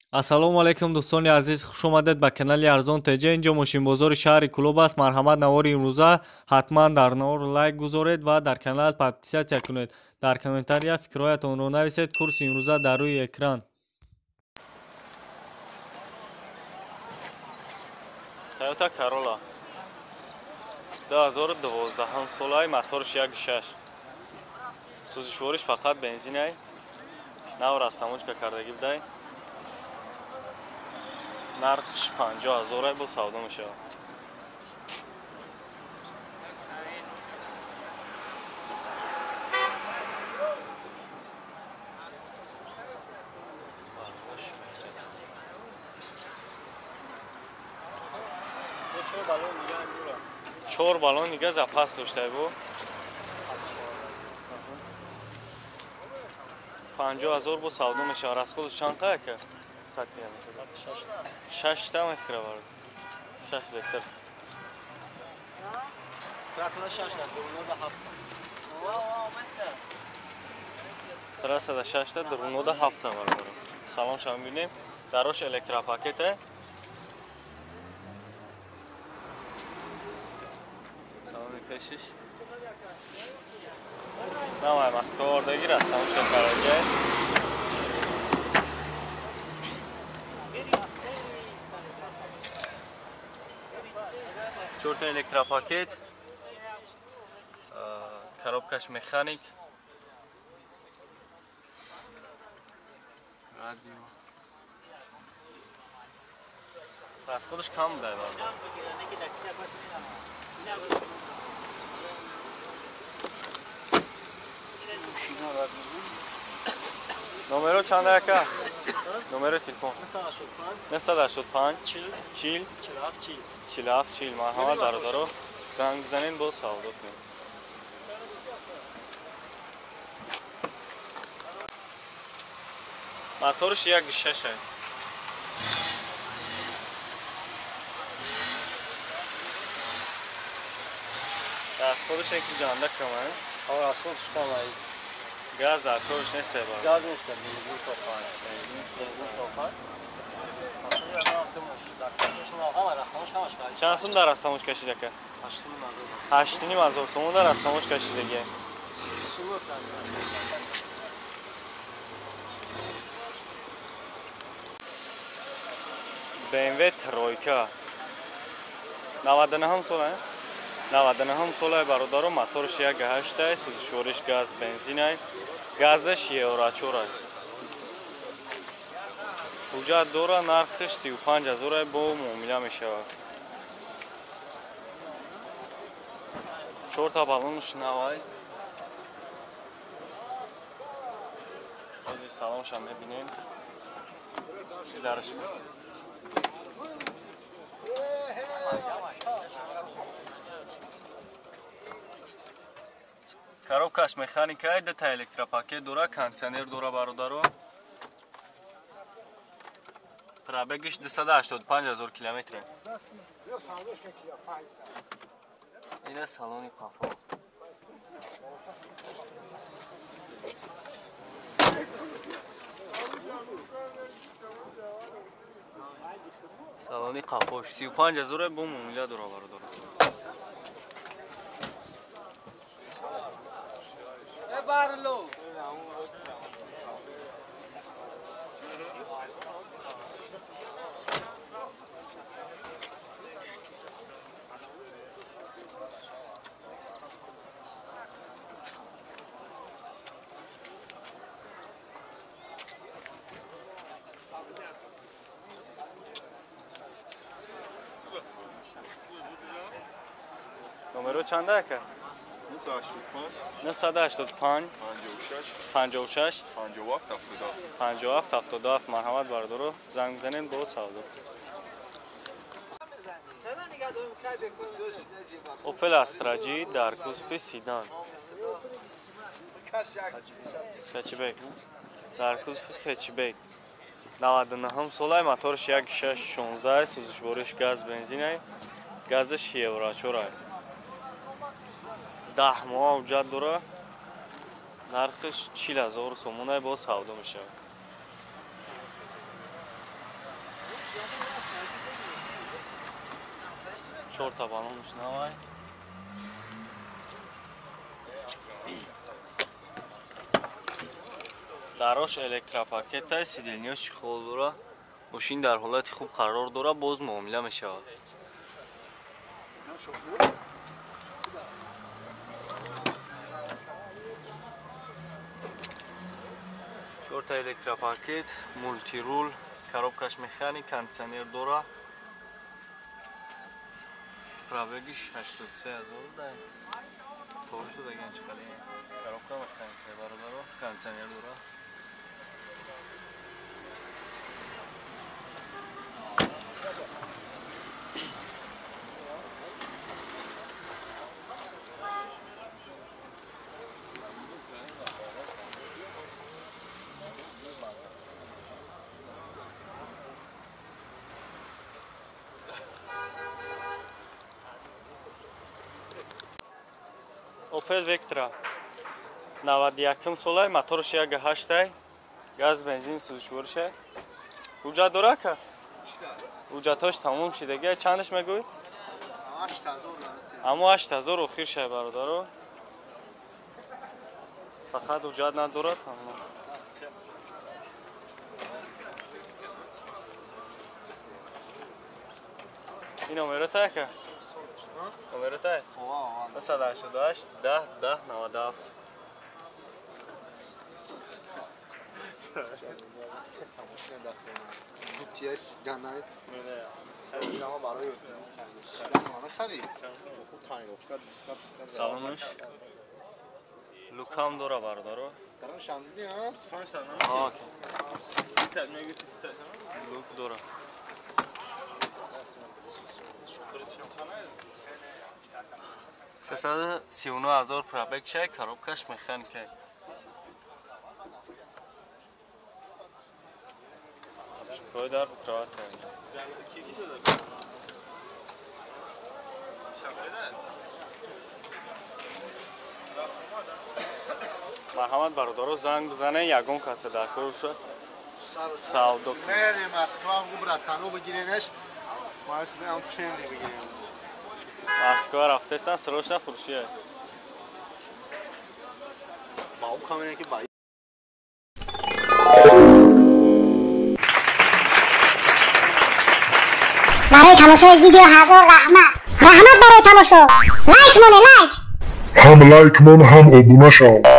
Ассалому алайкум дӯстони азиз, хуш омадед ба канали Арзон ТЖ. Инҷо мошинбозори шаҳри Кӯлоб аст. Марҳамат, навори имрӯза ҳатман дар навор лайк гузоред ва дар канал подписаться кунед. Дар комментария фикрҳоятонро нависед. Курси имрӯза дар рӯи экран. Toyota Corolla 2012 солаи, моторш 1.6, сӯзишвориш фақат бензинай, нав растамочка кардагӣ будай. Нархш 50 000 бо савдо мешавад. Чор баллон дига запас доштай, бо 50 000 бо савдо мешавад. Расходаш чанд қаяка? Шашта мехӯра барод. 6 литр. Трассада шашта, дурунода ҳафта. Трассада шашта, дурунода ҳафта бародар. Салон шава мебинем. Дарош электропакете. Салони пешиш. Намай Москва ордагир аст, самушка караҷай. Чорта электропакет, коробкаш механик, радио. Расходаш кам будай бародар. Номеро чанда, яка? Номери телефон? 985 40 47 40. Марҳамат, бародаро, занг бизанед, боз савдо кунед. Моторш 1.6. Расходаш яки ҷанда кама? Расходаш кама. Газ дар корш нест? Газ нест, бензин тоқар. Бензин тоқар. Чанд сум дар растамош кашид, ака? 8,5 ҳазор сомон дар растамош кашидаги. БМВ тройка 99 сола, 99 солаи бародаро, моторш 1.8, сӯзишвориш газ бензинай, газаш евро чорай. Ҳуҷҷат дора, нархаш 35 ҳазорай, бо муомила мешавад. Чорта баллонаш навай. Ози салонша мебинем. Дараш коробкаш механикай, дута электропакет дора, кондиционер дора бародаро. Пробегиш 285 ҳазор километр. Ина салони қафо. Салони қафош 35 ҳазор бо муомила дора бародаро. Barlo. Номеро чанда, ака? 985 56 57 77. Марҳамат, бародаро, занг бизанед, бо савдо. Опел Астра G дар кузови седан хэтчбек, дар кузови хэтчбек, 99 солай, моторш 1.6 16, сӯзишвориш газ бензинай, газаш евро чорай. 10 моҳ ҳуҷҷат дора, нархаш 40 ҳазор сомонай, боз савдо мешавад. Чорта балонш навай. Дарош электропакетай, сиденьёш чехол дора. Мошин дар ҳолати хуб қарор дора, боз муомила мешавад. Чорта электропакет, мультирул, коробкаш механик, кондиционер дора. Пробегиш 83 000 дай. Тош даган чиқали. Коробка механик бародаро, кондиционер дора. Opel Vectra 91 солай, моторш 1.8, газ бензин сӯзишворша. Ҳуҷҷат дора ка? Ҳуҷҷатҳош тамом шидага. Чандаш мегӯй? Аммо 8000 охир шай, бародаро. Фақат ҳуҷҷат надорад, тамом. Ин номерота ка? Номерота? 188 10 10 97. Салонаш лукам дора, бародаро. Лук дора. 339 000 пробег шай, коробкаш механика. Шукрой дар кроват. Марҳамат, бародаро, занг бизанед, ягон касе дар кор шуд. Савдо. Мере Москва, братану бигиренеш. Ма бигирем. Москва рафтесан, срочно фурӯшия. Ба ӯ камере ки ба Барои тамошои видео ҳазор раҳмат, раҳмат барои тамошо. Лайк моне, лайк. Ҳам лайк мон, ҳам обуна шав.